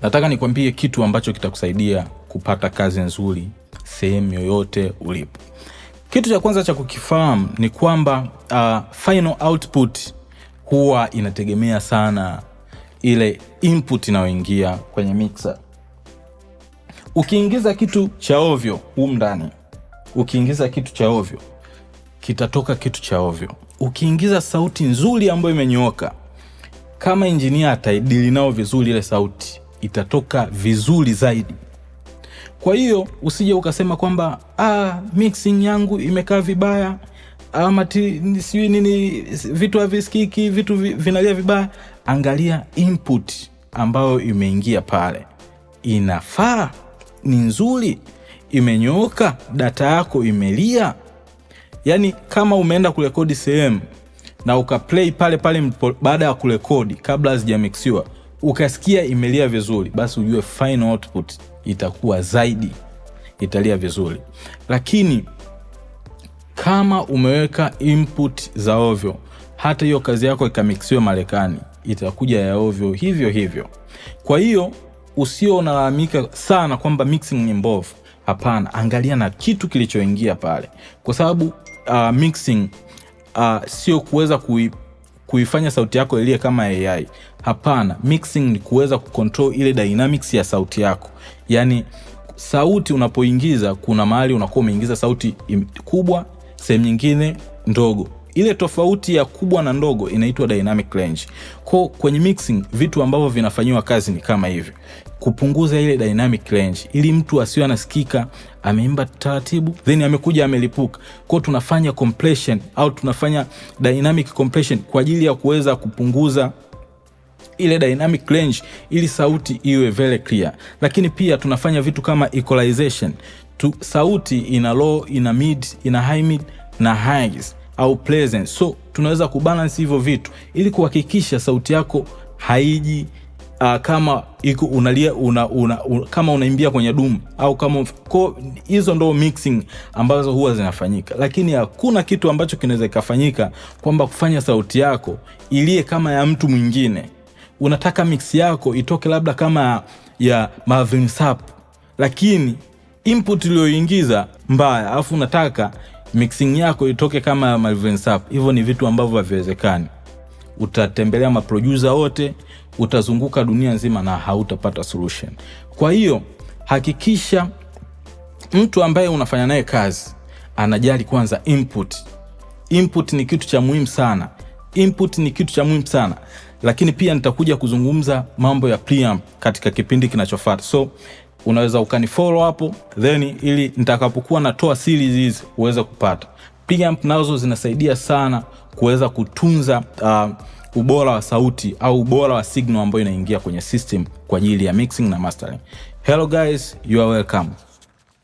Nataka nikwambie kitu ambacho kitakusaidia kupata kazi nzuri sehemu yoyote ulipo. Kitu cha kwanza cha kukifahamu ni kwamba final output huwa inategemea sana ile input inayoingia kwenye mixer. Ukiingiza kitu cha ovyo humu ndani, ukiingiza kitu cha ovyo kitatoka kitu cha ovyo. Ukiingiza sauti nzuri ambayo imenyooka, kama injinia ataidili nao vizuri, ile sauti itatoka vizuri zaidi. Kwa hiyo usije ukasema kwamba mixing yangu imekaa vibaya ama sijui nini, vitu havisikiki, vitu vinalia vibaya. Angalia input ambayo imeingia pale, inafaa, ni nzuri, imenyooka, data yako imelia. Yani kama umeenda kurekodi sehemu na ukaplay pale pale baada ya kurekodi, kabla hazijamixiwa, ukasikia imelia vizuri, basi ujue final output itakuwa zaidi, italia vizuri. Lakini kama umeweka input za ovyo, hata hiyo kazi yako ikamixiwa Marekani itakuja ya ovyo hivyo hivyo. Kwa hiyo usio unalalamika sana kwamba mixing ni mbovu. Hapana, angalia na kitu kilichoingia pale, kwa sababu mixing sio kuweza kuifanya sauti yako ilie kama AI. Hapana, mixing ni kuweza kucontrol ile dynamics ya sauti yako. Yaani sauti unapoingiza, kuna mahali unakuwa umeingiza sauti kubwa, sehemu nyingine ndogo. Ile tofauti ya kubwa na ndogo inaitwa dynamic range. Kwa kwenye mixing, vitu ambavyo vinafanyiwa kazi ni kama hivyo, kupunguza ile dynamic range ili mtu asiwe anasikika ameimba taratibu then amekuja amelipuka. Kwa tunafanya compression au tunafanya dynamic compression kwa ajili ya kuweza kupunguza ile dynamic range ili sauti iwe very clear. Lakini pia tunafanya vitu kama equalization sauti ina low, ina mid, ina high mid na highs au presence. So tunaweza kubalance hivyo vitu ili kuhakikisha sauti yako haiji kama iko unalia kama unaimbia kwenye dumu au kama hizo ndo mixing ambazo huwa zinafanyika, lakini hakuna kitu ambacho kinaweza kikafanyika kwamba kufanya sauti yako ilie kama ya mtu mwingine. Unataka mix yako itoke labda kama ya Marvin Sapp, lakini input uliyoingiza mbaya, alafu unataka mixing yako itoke kama ya Marvin Sapp. Hivyo ni vitu ambavyo haviwezekani. Utatembelea maproducer wote, utazunguka dunia nzima na hautapata solution. Kwa hiyo hakikisha mtu ambaye unafanya naye kazi anajali kwanza input. Input ni kitu cha muhimu sana. Input ni kitu cha muhimu sana, lakini pia nitakuja kuzungumza mambo ya preamp katika kipindi kinachofuata. So unaweza ukanifollow hapo then, ili nitakapokuwa natoa series hizi uweze kupata. Preamp nazo zinasaidia sana kuweza kutunza ubora wa sauti au ubora wa signal ambayo inaingia kwenye system kwa ajili ya mixing na mastering. Hello guys, you are welcome.